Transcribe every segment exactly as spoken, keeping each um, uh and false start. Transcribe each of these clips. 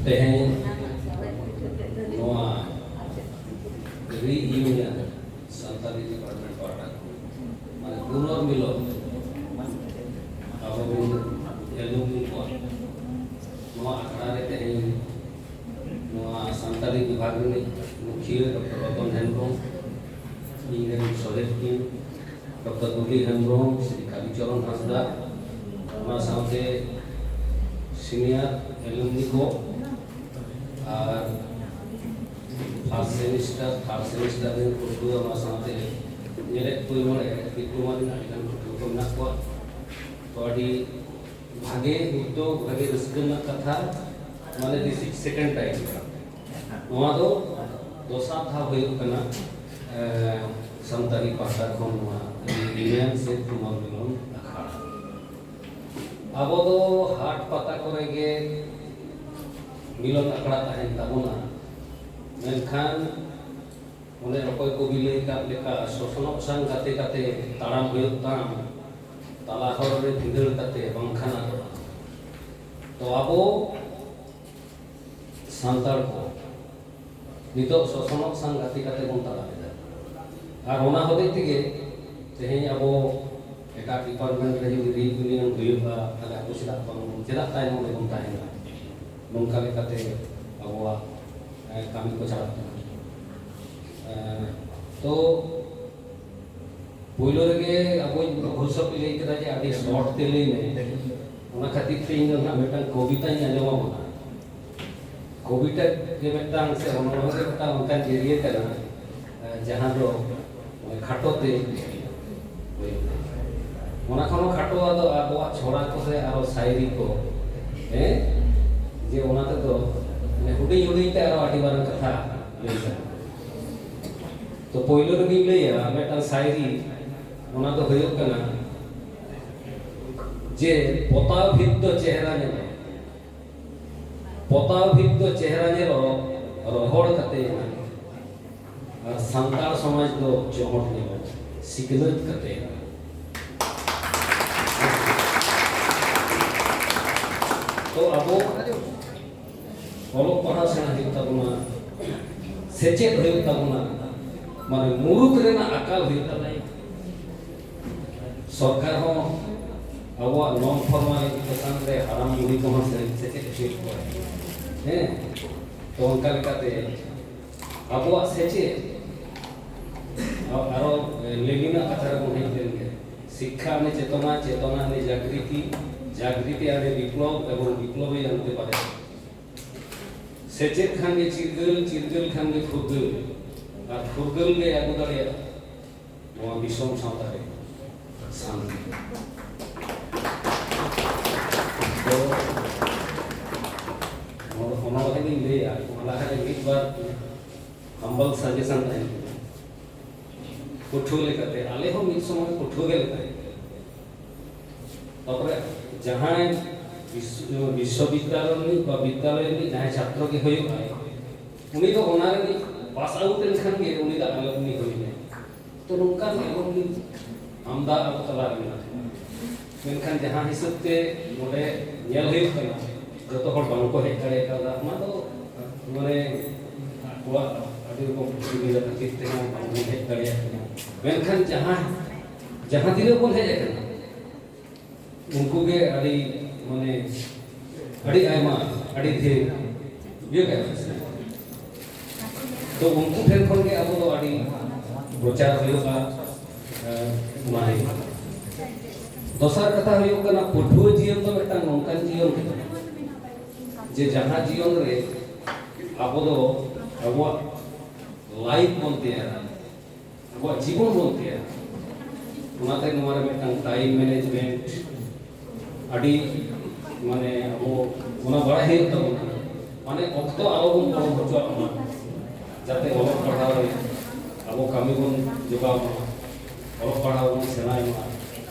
ᱛᱮᱦᱮᱧ ᱱᱚᱣᱟ ᱨᱤᱭᱩᱱᱤᱭᱚᱱ ᱥᱟᱱᱛᱟᱲᱤ ᱰᱤᱯᱟᱨᱴᱢᱮᱱᱴ ᱯᱟᱦᱴᱟ ᱠᱷᱚᱱ, ᱢᱟᱱᱮ ᱯᱩᱱᱚᱨᱢᱤᱞᱚᱱ ᱟᱵᱚ ᱨᱮᱱ ᱮᱞᱩᱢᱱᱤ ᱠᱚᱣᱟᱜ ᱱᱚᱣᱟ ᱟᱠᱷᱲᱟ ᱨᱮ ᱛᱮᱦᱮᱧ ᱱᱚᱣᱟ ᱥᱟᱱᱛᱟᱲᱤ ᱵᱤᱵᱷᱟᱜᱽ ᱨᱤᱱᱤᱡ ᱢᱩᱠᱷᱤᱭᱟᱹ ᱰᱚᱠᱴᱚᱨ ᱨᱚᱛᱚᱱ ᱦᱮᱢᱵᱨᱚᱢ, ᱤᱧ ᱨᱮᱱ ᱥᱚᱦᱮᱫ ᱠᱤᱱ ᱰᱚᱠᱴᱚᱨ ᱫᱩᱞᱤ ᱦᱮᱢᱵᱨᱚᱢ, ᱥᱨᱤ ᱠᱟᱞᱤᱪᱚᱨᱚᱱ ᱦᱟᱸᱥᱫᱟ, ᱚᱱᱟ ᱥᱟᱶᱛᱮ ᱥᱤᱱᱤᱭᱟᱨ ᱮᱞᱩᱢᱱᱤ ᱠᱚ ᱟᱨ ᱯᱷᱟᱨᱥᱴ ᱥᱮᱢᱤᱥᱴᱟᱨ, ᱛᱷᱟᱨᱰ ᱥᱮᱢᱤᱥᱴᱟᱨ ᱨᱮᱱ ᱯᱟᱹᱴᱷᱩᱣᱟᱹ, ᱚᱱᱟ ᱥᱟᱶᱛᱮ ᱧᱮᱞᱮᱫ ᱠᱚ ᱱᱚᱰᱮ ᱰᱤᱯᱞᱳᱢᱟ ᱨᱮᱱ ᱟᱹᱰᱤ ᱜᱟᱱ ᱯᱟᱹᱴᱷᱩᱣᱟᱹ ᱠᱚ ᱢᱮᱱᱟᱜ ᱠᱚᱣᱟ᱾ ᱛᱚ, ᱟᱹᱰᱤ ᱵᱷᱟᱜᱮ ᱩᱫᱽᱫᱳᱜᱽ, ᱵᱷᱟᱜᱮ ᱨᱟᱹᱥᱠᱟᱹ ᱨᱮᱱᱟᱜ ᱠᱟᱛᱷᱟ, ᱢᱟᱱᱮ, this is second time᱾ ᱱᱚᱣᱟ ᱫᱚ ᱫᱚᱥᱟᱨ ᱫᱷᱟᱣ ᱦᱩᱭᱩᱜ ᱠᱟᱱᱟ, ᱮ, ᱥᱟᱱᱛᱟᱲᱤ ᱯᱟᱦᱴᱟ ᱠᱷᱚᱱ ᱱᱚᱣᱟ ᱨᱤᱭᱩᱱᱤᱭᱚᱱ ᱥᱮ ᱯᱩᱱᱚᱨᱢᱤᱞᱚᱱ ᱟᱠᱷᱲᱟ᱾ ᱟᱵᱚ ᱫᱚ ᱦᱟᱴ ᱯᱟᱛᱟ ᱠᱚᱨᱮ ᱜᱮ ᱢᱤᱞᱚᱱ ᱟᱠᱷᱲᱟ ᱛᱟᱦᱮᱱ ᱛᱟᱵᱚᱱᱟ, ᱢᱮᱱᱠᱷᱟᱱ ᱚᱱᱮ ᱚᱠᱚᱭ ᱠᱚ ᱵᱤᱱ ᱞᱟᱹᱭ ᱠᱟᱜ ᱞᱮᱠᱟ, ᱥᱚᱥᱱᱚᱜ ᱥᱟᱝ ᱜᱟᱛᱮ ᱠᱟᱛᱮ ᱛᱟᱲᱟᱢ ᱦᱩᱭᱩᱜ ᱛᱟᱢ, ᱛᱟᱞᱟ ᱦᱚᱨ ᱨᱮ ᱵᱷᱤᱸᱫᱟᱹᱲ ᱠᱟᱛᱮ ᱵᱟᱝᱠᱷᱟᱱ ᱟᱫᱚᱜᱼᱟ᱾ ᱛᱚ, ᱟᱵᱚ ᱥᱟᱱᱛᱟᱲ ᱠᱚ ᱱᱤᱛᱚᱜ ᱥᱚᱥᱱᱚᱜ ᱥᱟᱝ ᱜᱟᱛᱮ ᱠᱟᱛᱮ ᱵᱚᱱ ᱛᱟᱲᱟᱢ ᱮᱫᱟ, ᱟᱨ ᱚᱱᱟ ᱦᱚᱛᱮᱡ ᱛᱮᱜᱮ ᱛᱮᱦᱮᱧ ᱟᱵᱚ ᱮᱴᱟᱜ ᱰᱤᱯᱟᱨᱴᱢᱮᱱᱴ ᱨᱮ ᱡᱩᱫᱤ ᱨᱤᱭᱩᱱᱤᱭᱚᱱ ᱦᱩᱭᱩᱜᱼᱟ, ᱛᱟᱦᱞᱮ ᱟᱵᱚ ᱪᱮᱫᱟᱜ ᱵᱟᱝ, ᱪᱮᱫᱟᱜ ᱛᱟᱭᱱᱚᱢ ᱨᱮᱵᱚᱱ ᱛᱟᱦᱮᱱᱟ? ᱱᱚᱝᱠᱟ ᱞᱮᱠᱟᱛᱮ ᱟᱵᱚᱣᱟᱜ, ᱮ, ᱠᱟᱹᱢᱤ ᱠᱚ ᱪᱟᱞᱟᱜ ᱠᱟᱱᱟ᱾ ᱮ, ᱛᱚ, ᱯᱳᱭᱞᱳ ᱨᱮᱜᱮ ᱟᱵᱚ ᱵᱚᱦᱩ ᱥᱚᱵ ᱞᱟᱹᱭ ᱠᱮᱫᱟ ᱡᱮ ᱟᱹᱰᱤ ᱥᱚᱨᱴ ᱛᱮ ᱞᱟᱹᱭ ᱢᱮ, ᱚᱱᱟ ᱠᱷᱟᱹᱛᱤᱨ ᱛᱮ ᱤᱧ ᱫᱚ ᱱᱟᱦᱟᱜ ᱢᱤᱫᱴᱟᱝ ᱠᱚᱵᱤᱛᱟᱧ ᱟᱸᱡᱚᱢ ᱟᱵᱚᱱᱟ᱾ ᱠᱚᱵᱤᱛᱟ ᱜᱮ ᱢᱤᱫᱴᱟᱝ ᱥᱮ ᱚᱱᱚᱬᱦᱮ ᱜᱮ ᱢᱤᱫᱴᱟᱝ ᱚᱱᱠᱟᱱ ᱡᱟᱹᱨᱤᱭᱟᱹ ᱠᱟᱱᱟ, ᱮ, ᱡᱟᱦᱟᱸ ᱫᱚ ᱠᱷᱟᱴᱚ ᱛᱮ ᱦᱩᱭᱩᱜᱼᱟ᱾ ᱚᱱᱟ ᱠᱷᱚᱱ ᱦᱚᱸ ᱠᱷᱟᱴᱚ ᱟᱫᱚ ᱟᱵᱚᱣᱟᱜ ᱪᱷᱚᱲᱟ ᱠᱚ ᱥᱮ ᱟᱨᱚ ᱥᱟᱭᱨᱤ ᱠᱚ, ᱦᱮᱸ, ᱡᱮ ᱚᱱᱟ ᱛᱮᱫᱚ ᱢᱟᱱᱮ ᱦᱩᱰᱤᱧ ᱦᱩᱰᱤᱧ ᱛᱮ ᱟᱨᱚ ᱟᱹᱰᱤ ᱢᱟᱨᱟᱝ ᱠᱟᱛᱷᱟ ᱞᱟᱹᱭ ᱜᱟᱱᱚᱜᱼᱟ᱾ ᱛᱚ, ᱯᱳᱭᱞᱳ ᱨᱮᱜᱮᱧ ᱞᱟᱹᱭᱟ ᱢᱤᱫᱴᱟᱝ ᱥᱟᱭᱨᱤ, ᱚᱱᱟ ᱫᱚ ᱦᱩᱭᱩᱜ ᱠᱟᱱᱟ ᱡᱮ ᱯᱚᱛᱟᱣ ᱵᱷᱤᱛ ᱫᱚ ᱪᱮᱦᱨᱟ ᱧᱮᱞᱚᱜ, ᱯᱚᱛᱟᱣ ᱵᱷᱤᱛ ᱫᱚ ᱪᱮᱦᱨᱟ ᱧᱮᱞᱚᱜ ᱨᱚᱦᱚᱲ ᱠᱟᱛᱮ ᱮᱱᱟᱝ, ᱟᱨ ᱥᱟᱱᱛᱟᱲ ᱥᱚᱢᱟᱡᱽ ᱫᱚ ᱪᱚᱦᱚᱸᱴ ᱧᱮᱞᱚᱜ ᱥᱤᱠᱷᱱᱟᱹᱛ ᱠᱟᱛᱮ ᱮᱱᱟᱝ᱾ ᱛᱚ, ᱟᱵᱚ ᱚᱞᱚᱜ ᱯᱟᱲᱦᱟᱣ ᱥᱮᱬᱟ ᱦᱩᱭᱩᱜ ᱛᱟᱵᱚᱱᱟ, ᱥᱮᱪᱮᱫ ᱦᱩᱭᱩᱜ ᱛᱟᱵᱚᱱᱟ, ᱢᱟᱱᱮ ᱢᱩᱨᱩᱠ ᱨᱮᱱᱟᱜ ᱟᱠᱟᱞ ᱦᱩᱭᱩᱜ ᱛᱟᱵᱚᱱᱟ᱾ ᱥᱚᱨᱠᱟᱨ ᱦᱚᱸ ᱟᱵᱚᱣᱟᱜ non formal education ᱨᱮ ᱦᱟᱲᱟᱢ ᱵᱩᱲᱦᱤ ᱠᱚᱦᱚᱸ ᱥᱮ-, ᱥᱮᱪᱮᱫ ᱦᱚᱪᱚᱭᱮᱫ ᱠᱚᱣᱟ᱾ ᱦᱮᱸ, ᱛᱚ ᱚᱱᱠᱟ ᱞᱮᱠᱟᱛᱮ ᱟᱵᱚᱣᱟᱜ ᱥᱮᱪᱮᱫ, ᱟ-, ᱟᱨᱚ ᱞᱮᱱᱤᱱᱟᱜ ᱠᱟᱛᱷᱟ ᱨᱮᱵᱚᱱ ᱦᱮᱡ ᱞᱮᱱ ᱜᱮ, ᱥᱤᱠᱠᱷᱟ ᱟᱱᱮ ᱪᱮᱛᱚᱱᱟ, ᱪᱮᱛᱚᱱᱟ ᱟᱱᱮ ᱡᱟᱜᱽᱨᱤᱛᱤ, ᱡᱟᱜᱽᱨᱤᱛᱤ ᱟᱱᱮ ᱵᱤᱯᱞᱚᱵ ᱮᱵᱚᱝ ᱵᱤᱯᱞᱚᱵᱮ ᱟᱱᱛᱮ ᱯᱟᱨᱮ᱾ ᱥᱮᱪᱮᱫ ᱠᱷᱟᱱ ᱜᱮ ᱪᱤᱨᱜᱟᱹᱞ, ᱪᱤᱨᱜᱟᱹᱞ ᱠᱷᱟᱱ ᱜᱮ ᱯᱷᱩᱨᱜᱟᱹᱞ, ᱟᱨ ᱯᱷᱩᱨᱜᱟᱹᱞ ᱜᱮ ᱟᱹᱜᱩ ᱫᱟᱲᱮᱭᱟᱜᱼᱟ ᱱᱚᱣᱟ ᱫᱤᱥᱚᱢ ᱥᱟᱶᱛᱟ ᱨᱮ ᱥᱟᱱᱛᱤ᱾ ᱛᱚ, ᱚᱱ-, ᱚᱱᱚᱬᱦᱮ ᱞᱤᱧ ᱞᱟᱹᱭᱟ, ᱚᱱᱟ ᱞᱟᱦᱟᱨᱮ ᱢᱤᱫ ᱵᱟᱨ humble suggestion ᱛᱟᱦᱮᱱ ᱠᱟᱱᱟ᱾ ᱯᱟᱹᱴᱷᱩᱣᱟᱹ ᱞᱮᱠᱟᱛᱮ, ᱟᱞᱮ ᱦᱚᱸ ᱢᱤᱫ ᱥᱚᱢᱚᱭ ᱯᱟᱹᱴᱷᱩᱣᱟᱹ ᱜᱮ ᱞᱮ ᱛᱟᱦᱮᱸ ᱠᱟᱱᱟ᱾ ᱛᱟᱯᱚᱨᱮ ᱡᱟᱦᱟᱸᱭ ᱵᱤᱥ-, ᱵᱤᱥᱥᱚᱵᱤᱫᱽᱫᱟᱞᱚᱭ ᱨᱤᱱᱤᱡ ᱵᱟ ᱵᱤᱫᱽᱫᱟᱞᱚᱭ ᱨᱤᱱᱤᱡ ᱡᱟᱦᱟᱸᱭ ᱪᱷᱟᱛᱨᱚ ᱜᱮ ᱦᱩᱭᱩᱜᱼᱟᱭ, ᱩᱱᱤ ᱫᱚ ᱚᱱᱟ ᱨᱤᱱᱤᱡ pass out ᱮᱱ ᱠᱷᱟᱱ ᱜᱮ ᱩᱱᱤ ᱫᱚ alumni ᱦᱩᱭ ᱮᱱᱟᱭ᱾ ᱛᱚ ᱱᱚᱝᱠᱟᱱ alumni ᱟᱢᱫᱟ ᱟᱵᱚ ᱛᱟᱞᱟ ᱨᱮ ᱢᱮᱱᱟᱜᱼᱟ᱾ ᱢᱮᱱᱠᱷᱟᱱ ᱡᱟᱦᱟᱸ ᱦᱤᱥᱟᱹᱵ ᱛᱮ ᱱᱚᱰᱮ ᱧᱮᱞ ᱦᱩᱭᱩᱜ ᱠᱟᱱᱟ, ᱡᱚᱛᱚ ᱦᱚᱲ ᱵᱟᱝ ᱠᱚ ᱦᱮᱡ ᱫᱟᱲᱮ ᱠᱟᱣᱫᱟ, ᱚᱱᱟ ᱫᱚ ᱢᱟᱱᱮ ᱟᱠᱚᱣᱟᱜ ᱟᱹᱰᱤ ᱨᱚᱠᱚᱢ ᱚᱥᱩᱵᱤᱫᱷᱟ ᱠᱷᱟᱹᱛᱤᱨ ᱛᱮᱦᱚᱸ ᱵᱟᱝ ᱵᱚᱱ ᱦᱮᱡ ᱫᱟᱲᱮᱭᱟᱜ ᱠᱟᱱᱟ᱾ ᱢᱮᱱᱠᱷᱟᱱ ᱡᱟᱦᱟᱸ, ᱡᱟᱦᱟᱸ ᱛᱤᱱᱟᱹᱜ ᱵᱚᱱ ᱦᱮᱡ ᱟᱠᱟᱱᱟ, ᱩᱱᱠᱩ ᱜᱮ ᱟᱹᱰᱤ, ᱢᱟᱱᱮ, ᱟᱹᱰᱤ ᱟᱭᱢᱟ, ᱟᱹᱰᱤ ᱰᱷᱮᱨ ᱤᱭᱟᱹ ᱠᱟᱱᱟ ᱥᱮ᱾ ᱛᱚ ᱩᱱᱠᱩ ᱴᱷᱮᱱ ᱠᱷᱚᱱ ᱜᱮ ᱟᱵᱚ ᱫᱚ ᱟᱹᱰᱤ ᱯᱨᱚᱪᱟᱨ ᱦᱩᱭᱩᱜᱼᱟ, ᱮ, ᱚᱱᱟ ᱦᱩᱭᱩᱜᱼᱟ᱾ ᱫᱚᱥᱟᱨ ᱠᱟᱛᱷᱟ ᱦᱩᱭᱩᱜ ᱠᱟᱱᱟ, ᱯᱟᱹᱴᱷᱩᱣᱟᱹ ᱡᱤᱭᱚᱱ ᱫᱚ ᱢᱤᱫᱴᱟᱝ ᱱᱚᱝᱠᱟᱱ ᱡᱤᱭᱚᱱ ᱠᱟᱱᱟ ᱡᱮ ᱡᱟᱦᱟᱸ ᱡᱤᱭᱚᱱ ᱨᱮ ᱟᱵᱚ ᱫᱚ ᱟᱵᱚᱣᱟᱜ life ᱵᱚᱱ ᱛᱮᱭᱟᱨᱟ, ᱟᱵᱚᱣᱟᱜ ᱡᱤᱵᱚᱱ ᱵᱚᱱ ᱛᱮᱭᱟᱨᱟ᱾ ᱚᱱᱟᱛᱮ ᱱᱚᱣᱟ ᱨᱮ ᱢᱤᱫᱴᱟᱝ time management ᱟᱹᱰᱤ, ᱢᱟᱱᱮ, ᱟᱵᱚ ᱚᱱᱟ ᱵᱟᱲᱟᱭ ᱦᱩᱭᱩᱜ ᱛᱟᱵᱚᱱᱟ᱾ ᱢᱟᱱᱮ, ᱚᱠᱛᱚ ᱟᱞᱚ ᱵᱚᱱ ᱯᱚᱞᱚᱢ ᱦᱚᱪᱚᱣᱟᱜ ᱢᱟ, ᱡᱟᱛᱮ ᱚᱞᱚᱜ ᱯᱟᱲᱦᱟᱣ ᱨᱮ ᱟᱵᱚ ᱠᱟᱹᱢᱤ ᱵᱚᱱ ᱡᱚᱜᱟᱣ ᱢᱟ, ᱚᱞᱚᱜ ᱯᱟᱲᱦᱟᱣ ᱵᱚᱱ ᱥᱮᱬᱟᱭ ᱢᱟ᱾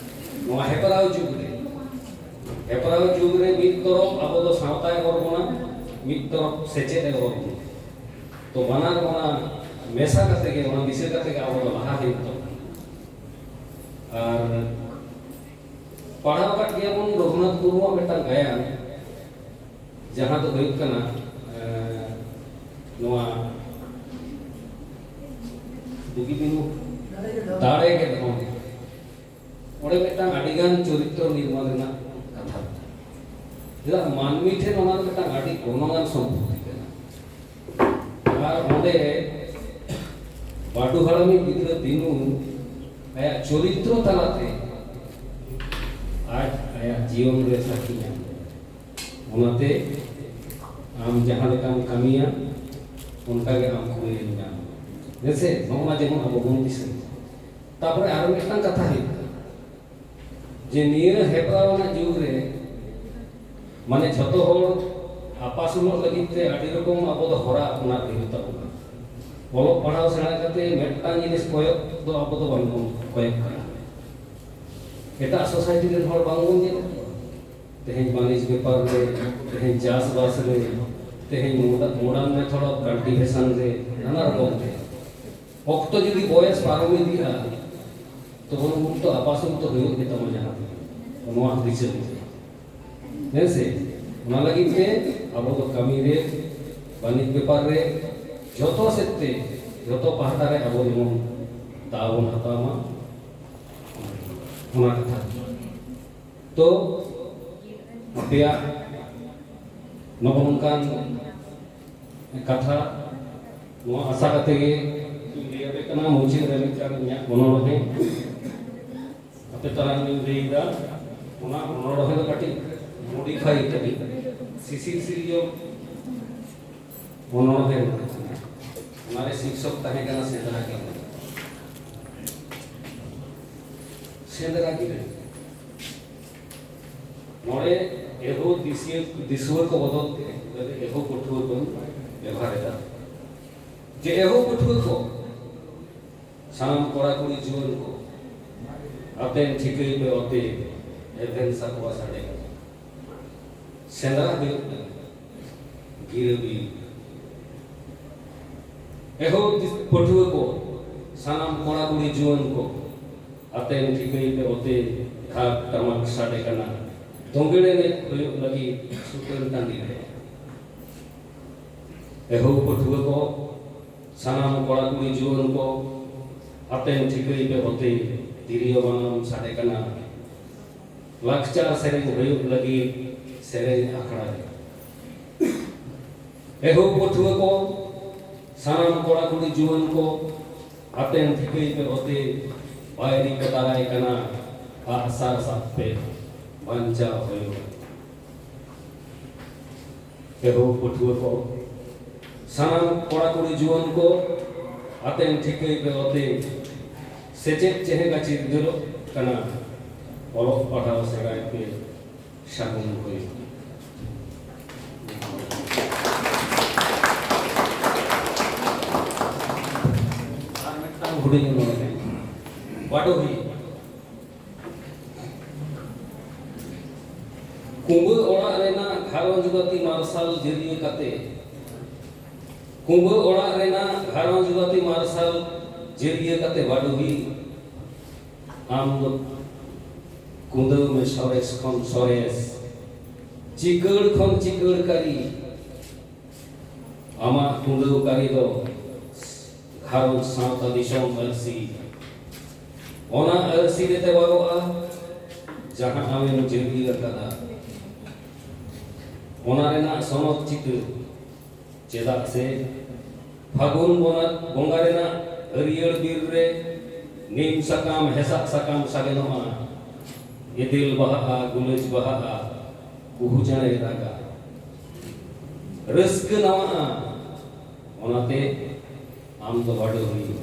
ᱱᱚᱣᱟ ᱦᱮᱯᱨᱟᱣ ᱡᱩᱜᱽ ᱨᱮ, ᱦᱮᱯᱨᱟᱣ ᱡᱩᱜᱽ ᱨᱮ ᱢᱤᱫ ᱛᱚᱨᱚᱯ ᱟᱵᱚ ᱫᱚ ᱥᱟᱶᱛᱟᱭ ᱚᱨ ᱵᱚᱱᱟ, ᱢᱤᱫ ᱛᱚᱨᱚᱯ ᱥᱮᱪᱮᱫ ᱮ ᱚᱨ ᱵᱚᱱᱟ᱾ ᱛᱚ ᱵᱟᱱᱟᱨ ᱚᱱᱟ ᱢᱮᱥᱟ ᱠᱟᱛᱮ ᱜᱮ, ᱚᱱᱟ ᱫᱤᱥᱟᱹ ᱠᱟᱛᱮ ᱜᱮ ᱟᱵᱚ ᱫᱚ ᱞᱟᱦᱟ ᱦᱩᱭᱩᱜ ᱛᱟᱵᱚᱱᱟ᱾ ᱟᱨ ᱯᱟᱲᱦᱟᱣ ᱟᱠᱟᱫ ᱜᱮᱭᱟ ᱵᱚᱱ ᱨᱚᱜᱷᱩᱱᱟᱛᱷ ᱢᱩᱨᱢᱩᱣᱟᱜ ᱢᱤᱫᱴᱟᱝ ᱜᱟᱭᱟᱱ, ᱡᱟᱦᱟᱸ ᱫᱚ ᱦᱩᱭᱩᱜ ᱠᱟᱱᱟ, ᱮ, ᱱᱚᱣᱟ ᱵᱩᱜᱤ ᱵᱤᱱᱩ ᱫᱟᱲᱮ ᱜᱮ ᱫᱷᱚᱱ᱾ ᱚᱸᱰᱮ ᱢᱤᱫᱴᱟᱝ ᱟᱹᱰᱤᱜᱟᱱ ᱪᱚᱨᱤᱛᱨᱚ ᱱᱤᱨᱢᱟᱱ ᱨᱮᱱᱟᱜ ᱠᱟᱛᱷᱟ᱾ ᱪᱮᱫᱟᱜ ᱢᱟᱹᱱᱢᱤ ᱴᱷᱮᱱ ᱚᱱᱟ ᱫᱚ ᱢᱤᱫᱴᱟᱝ ᱟᱹᱰᱤ ᱜᱚᱱᱚᱝᱟᱱ ᱥᱚᱢᱯᱚᱛᱤ ᱠᱟᱱᱟ᱾ ᱟᱨ ᱚᱸᱰᱮ ᱵᱟᱹᱴᱩ ᱦᱟᱲᱟᱢᱤᱡ ᱜᱤᱫᱽᱨᱟᱹ ᱫᱤᱱᱩ ᱟᱭᱟᱜ ᱪᱚᱨᱤᱛᱨᱚ ᱛᱟᱞᱟᱛᱮ ᱟᱡ ᱟᱭᱟᱜ ᱡᱤᱭᱚᱱ ᱨᱮ ᱥᱟᱹᱠᱷᱤ ᱧᱟᱢ ᱞᱮᱫᱟ᱾ ᱚᱱᱟᱛᱮ ᱟᱢ ᱡᱟᱦᱟᱸ ᱞᱮᱠᱟᱢ ᱠᱟᱹᱢᱤᱭᱟ, ᱚᱱᱠᱟ ᱜᱮ ᱟᱢ ᱠᱩᱲᱟᱹᱭᱮᱢ ᱧᱟᱢᱟ᱾ ᱦᱮᱸ ᱥᱮ? ᱱᱚᱜᱼᱚ ᱱᱟ ᱡᱮᱢᱚᱱ ᱟᱵᱚ ᱵᱚᱱ ᱫᱤᱥᱟᱹᱭᱟ᱾ ᱛᱟᱯᱚᱨᱮ ᱟᱨ ᱢᱤᱫᱴᱟᱝ ᱠᱟᱛᱷᱟ ᱦᱩᱭᱩᱜ ᱠᱟᱱᱟ ᱡᱮ ᱱᱤᱭᱟᱹ ᱦᱮᱯᱨᱟᱣ ᱟᱱᱟᱜ ᱡᱩᱜᱽ ᱨᱮ, ᱢᱟᱱᱮ, ᱡᱷᱚᱛᱚ ᱦᱚᱲ ᱟᱯᱟᱥᱩᱞᱚᱜ ᱞᱟᱹᱜᱤᱫ ᱛᱮ ᱟᱹᱰᱤ ᱨᱚᱠᱚᱢ ᱟᱵᱚ ᱫᱚ ᱦᱚᱨᱟ ᱟᱯᱱᱟᱨ ᱦᱩᱭᱩᱜ ᱛᱟᱵᱚᱱᱟ᱾ ᱚᱞᱚᱜ ᱯᱟᱲᱦᱟᱣ ᱥᱮᱬᱟ ᱠᱟᱛᱮ ᱢᱤᱫᱴᱟᱝ ᱡᱤᱱᱤᱥ ᱠᱚᱭᱚᱜ ᱫᱚ ᱟᱵᱚ ᱫᱚ ᱵᱟᱝᱵᱚᱱ ᱠᱚᱭᱚᱜ ᱠᱟᱱᱟ᱾ ᱮᱴᱟᱜ ᱥᱳᱥᱟᱭᱴᱤ ᱨᱮᱱ ᱦᱚᱲ ᱵᱟᱝᱵᱚᱱ ᱧᱮᱞᱮᱫ ᱠᱚᱣᱟ᱾ ᱛᱮᱦᱮᱧ ᱵᱟᱹᱱᱤᱡᱽ ᱵᱮᱯᱟᱨ ᱨᱮ, ᱛᱮᱦᱮᱧ ᱪᱟᱥᱵᱟᱥ ᱨᱮ, ᱛᱮᱦᱮᱧ ᱢᱚᱰᱟ-, modern method of cultivation ᱨᱮ, ᱱᱟᱱᱟ ᱨᱚᱠᱚᱢ ᱨᱮ᱾ ᱚᱠᱛᱚ ᱡᱩᱫᱤ ᱵᱚᱭᱮᱥ ᱯᱟᱨᱚᱢ ᱤᱫᱤᱜᱼᱟ, ᱛᱚᱠᱷᱚᱱ ᱩᱱ ᱛᱚ ᱟᱯᱟᱥᱩᱞ ᱛᱚ ᱦᱩᱭᱩᱜ ᱜᱮ ᱛᱟᱢᱟ ᱡᱟᱦᱟᱸ ᱛᱤᱱᱟᱹᱜ᱾ ᱱᱚᱣᱟ ᱫᱤᱥᱟᱹ ᱠᱟᱛᱮ᱾ ᱦᱮᱸ ᱥᱮ? ᱚᱱᱟ ᱞᱟᱹᱜᱤᱫ ᱛᱮ ᱟᱵᱚ ᱫᱚ ᱠᱟᱹᱢᱤ ᱨᱮ, ᱵᱟᱹᱱᱤᱡᱽ ᱵᱮᱯᱟᱨ ᱨᱮ, ᱡᱷᱚᱛᱚ ᱥᱮᱫ ᱛᱮ, ᱡᱷᱚᱛᱚ ᱯᱟᱦᱴᱟ ᱨᱮ ᱟᱵᱚ ᱡᱮᱢᱚᱱ ᱫᱟᱣ ᱵᱚᱱ ᱦᱟᱛᱟᱣ ᱢᱟ, ᱚᱱᱟ ᱠᱟᱛᱷᱟ᱾ ᱛᱚ ᱟᱯᱮᱭᱟᱜ ᱱᱚᱜᱼᱚ ᱱᱚᱝᱠᱟᱱ ᱠᱟᱛᱷᱟ, ᱱᱚᱣᱟ ᱟᱥᱟ ᱠᱟᱛᱮ ᱜᱮ ᱤᱧ ᱞᱟᱹᱭ ᱟᱯᱮ ᱠᱟᱱᱟ᱾ ᱢᱩᱪᱟᱹᱫ ᱨᱮ ᱢᱤᱫᱴᱟᱝ ᱤᱧᱟᱹᱜ ᱚᱱᱚᱬᱦᱮ ᱟᱯᱮ ᱛᱟᱞᱟ ᱨᱤᱧ ᱞᱟᱹᱭ ᱮᱫᱟ᱾ ᱚᱱᱟ ᱚᱱᱚᱬᱦᱮ ᱫᱚ ᱠᱟᱹᱴᱤᱡ modify ᱠᱟᱹᱴᱤᱡ ᱥᱤᱥᱤᱨ ᱥᱤᱨᱡᱚᱱ ᱚᱱᱚᱬᱦᱮ ᱢᱮᱱᱟᱜᱼᱟ᱾ ᱚᱱᱟᱨᱮ ᱥᱤᱨᱥᱚᱠ ᱛᱟᱦᱮᱸ ᱠᱟᱱᱟ ᱥᱮᱸᱫᱽᱨᱟ ᱜᱤᱨᱟᱹ᱾ ᱥᱮᱸᱫᱽᱨᱟ ᱜᱤᱨᱟᱹ᱾ ᱱᱚᱰᱮ ᱮᱦᱳ ᱫᱤᱥᱤᱭᱟᱹ-, ᱫᱤᱥᱩᱣᱟᱹ ᱠᱚ ᱵᱚᱫᱚᱞ ᱛᱮ ᱱᱚᱰᱮ ᱮᱦᱳ ᱯᱟᱹᱴᱷᱩᱣᱟᱹ ᱵᱚᱱ ᱵᱮᱵᱷᱟᱨ ᱮᱫᱟ᱾ ᱡᱮ ᱮᱦᱳ ᱯᱟᱹᱴᱷᱩᱣᱟᱹ ᱠᱚ, ᱥᱟᱱᱟᱢ ᱠᱚᱲᱟ ᱠᱩᱲᱤ ᱡᱩᱣᱟᱹᱱ ᱠᱚ, ᱟᱛᱮᱱ ᱴᱷᱤᱠᱟᱹᱭ ᱯᱮ ᱚᱛᱮ, ᱮᱵᱷᱮᱱ ᱥᱟᱠᱣᱟ ᱥᱟᱰᱮ ᱠᱟᱱᱟ᱾ ᱥᱮᱸᱫᱽᱨᱟ ᱦᱩᱭᱩᱜ ᱠᱟᱱᱟ ᱜᱤᱨᱟᱹ ᱵᱤᱨ᱾ ᱮᱦᱳ ᱫᱤᱥ-, ᱯᱟᱹᱴᱷᱩᱣᱟᱹ ᱠᱚ, ᱥᱟᱱᱟᱢ ᱠᱚᱲᱟ ᱠᱩᱲᱤ ᱡᱩᱣᱟᱹᱱ ᱠᱚ, ᱟᱛᱮᱱ ᱴᱷᱤᱠᱟᱹᱭ ᱯᱮ ᱚᱛᱮ, ᱰᱷᱟᱠ ᱴᱟᱢᱟᱠ ᱥᱟᱰᱮ ᱠᱟᱱᱟ᱾ ᱫᱳᱸᱜᱮᱲ ᱮᱱᱮᱡ ᱦᱩᱭᱩᱜ ᱞᱟᱹᱜᱤᱫ ᱥᱩᱛᱟᱹᱱ ᱴᱟᱺᱰᱤ ᱨᱮ᱾ ᱮᱦᱳ ᱯᱟᱹᱴᱷᱩᱣᱟᱹ ᱠᱚ, ᱥᱟᱱᱟᱢ ᱠᱚᱲᱟ ᱠᱩᱲᱤ ᱡᱩᱣᱟᱹᱱ ᱠᱚ, ᱟᱛᱮᱱ ᱴᱷᱤᱠᱟᱹᱭ ᱯᱮ ᱚᱛᱮ ᱛᱤᱨᱭᱳ ᱵᱟᱱᱟᱢ ᱥᱟᱰᱮ ᱠᱟᱱᱟ᱾ ᱞᱟᱠᱪᱟᱨ ᱥᱮᱨᱮᱧ ᱦᱩᱭᱩᱜ ᱞᱟᱹᱜᱤᱫ ᱥᱮᱨᱮᱧ ᱟᱠᱷᱲᱟ ᱨᱮ᱾ ᱮᱦᱳ ᱯᱟᱹᱴᱷᱩᱣᱟᱹ ᱠᱚ, ᱥᱟᱱᱟᱢ ᱠᱚᱲᱟ ᱠᱩᱲᱤ ᱡᱩᱣᱟᱹᱱ ᱠᱚ, ᱟᱛᱮᱱ ᱴᱷᱤᱠᱟᱹᱭ ᱯᱮ ᱚᱛᱮ ᱵᱟᱭᱨᱤ ᱠᱚ ᱫᱟᱨᱟᱭ ᱠᱟᱱᱟ, ᱟᱜᱼᱥᱟᱨ ᱥᱟᱵ ᱯᱮ, ᱵᱟᱧᱪᱟᱣ ᱦᱩᱭᱩᱜᱼᱟ᱾ ᱮᱦᱳ ᱯᱟᱹᱴᱷᱩᱣᱟᱹ ᱠᱚ, ᱥᱟᱱᱟᱢ ᱠᱚᱲᱟ ᱠᱩᱲᱤ ᱡᱩᱣᱟᱹᱱ ᱠᱚ, ᱟᱛᱮᱱ ᱴᱷᱤᱠᱟᱹᱭ ᱯᱮ ᱚᱛᱮ ᱥᱮᱪᱮᱫ ᱪᱮᱦᱮᱸᱜᱟ ᱪᱤᱨᱜᱟᱹᱞᱚᱜ ᱠᱟᱱᱟ, ᱚᱞᱚᱜ ᱯᱟᱲᱦᱟᱣ ᱥᱮᱬᱟᱭ ᱯᱮ, ᱥᱟᱹᱜᱩᱱ ᱦᱩᱭᱩᱜ᱾ ᱟᱨ ᱢᱤᱫᱴᱟᱝ ᱦᱩᱰᱤᱧ ᱚᱱᱚᱬᱦᱮ, ᱵᱟᱰᱚᱦᱤ᱾ ᱠᱩᱸᱵᱟᱹ ᱚᱲᱟᱜ ᱨᱮᱱᱟᱜ ᱜᱷᱟᱨᱚᱸᱡᱽ ᱵᱟᱹᱛᱤ ᱢᱟᱨᱥᱟᱞ ᱡᱟᱹᱨᱤᱭᱟᱹ ᱠᱟᱛᱮ, ᱠᱩᱸᱵᱟᱹ ᱚᱲᱟᱜ ᱨᱮᱱᱟᱜ ᱜᱷᱟᱨᱚᱸᱡᱽ ᱵᱟᱹᱛᱤ ᱢᱟᱨᱥᱟᱞ ᱡᱟᱹᱨᱤᱭᱟᱹ ᱠᱟᱛᱮ ᱵᱟᱰᱚᱦᱤ, ᱟᱢ ᱫᱚ ᱠᱩᱸᱫᱟᱹᱣ ᱢᱮ ᱥᱚᱨᱮᱥ ᱠᱷᱚᱱ ᱥᱚᱨᱮᱥ, ᱪᱤᱠᱟᱹᱲ ᱠᱷᱚᱱ ᱪᱤᱠᱟᱹᱲ ᱠᱟᱹᱨᱤ᱾ ᱟᱢᱟᱜ ᱠᱩᱸᱫᱟᱹᱣ ᱠᱟᱹᱨᱤ ᱫᱚ ᱜᱷᱟᱨᱚᱸᱡᱽ ᱥᱟᱶᱛᱟ ᱫᱤᱥᱚᱢ ᱟᱹᱨᱥᱤ, ᱚᱱᱟ ᱟᱹᱨᱥᱤ ᱨᱮ ᱛᱮᱣᱟᱜᱚᱜᱼᱟ, ᱡᱟᱦᱟᱸ ᱟᱢᱮᱢ ᱡᱟᱹᱨᱤ ᱟᱠᱟᱫᱟ, ᱚᱱᱟ ᱨᱮᱱᱟᱜ ᱥᱚᱱᱚᱛ ᱪᱤᱛᱟᱹᱨ᱾ ᱪᱮᱫᱟᱜ ᱥᱮ ᱯᱷᱟᱹᱜᱩᱱ ᱵᱚᱸᱜᱟ, ᱵᱚᱸᱜᱟ ᱨᱮᱱᱟᱜ ᱦᱟᱹᱨᱭᱟᱹᱲ ᱵᱤᱨ ᱨᱮ ᱱᱤᱢ ᱥᱟᱠᱟᱢ, ᱦᱮᱸᱥᱟᱜ ᱥᱟᱠᱟᱢ ᱥᱟᱜᱮᱱᱚᱜᱼᱟ, ᱮᱫᱮᱞ ᱵᱟᱦᱟᱜᱼᱟ, ᱜᱩᱞᱟᱹᱡ ᱵᱟᱦᱟᱜᱼᱟ, ᱠᱩᱦᱩ ᱪᱮᱬᱮᱭ ᱨᱟᱜᱟ, ᱨᱟᱹᱥᱠᱟᱹ ᱱᱟᱣᱟᱜᱼᱟ᱾ ᱚᱱᱟᱛᱮ ᱟᱢ ᱫᱚ ᱵᱟᱰᱚᱦᱤ,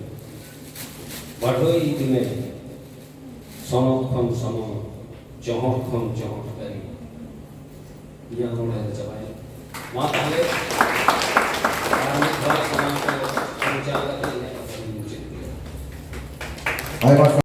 ᱵᱟᱰᱚᱦᱤ ᱤᱫᱤ ᱢᱮ᱾ ᱥᱚᱱᱚᱛ ᱠᱷᱚᱱ ᱥᱚᱱᱚᱛ, ᱪᱚᱦᱚᱸᱴ ᱠᱷᱚᱱ ᱪᱚᱦᱚᱸᱴ ᱠᱟᱹᱨᱤ᱾ ᱤᱧᱟᱹᱜ ᱱᱚᱰᱮ ᱫᱚ ᱪᱟᱵᱟᱭᱮᱱᱟ᱾ ᱢᱟ ᱛᱟᱦᱞᱮ, ᱟᱨ ᱢᱤᱫ ᱫᱷᱟᱣ ᱥᱟᱱᱟᱢ ᱠᱚ ᱥᱟᱧᱪᱟᱣ ᱠᱟᱛᱮ ᱤᱧᱟᱹᱜ ᱠᱟᱛᱷᱟ ᱫᱚᱧ ᱢᱩᱪᱟᱹᱫ ᱠᱮᱫᱟ᱾ ᱟᱭᱢᱟ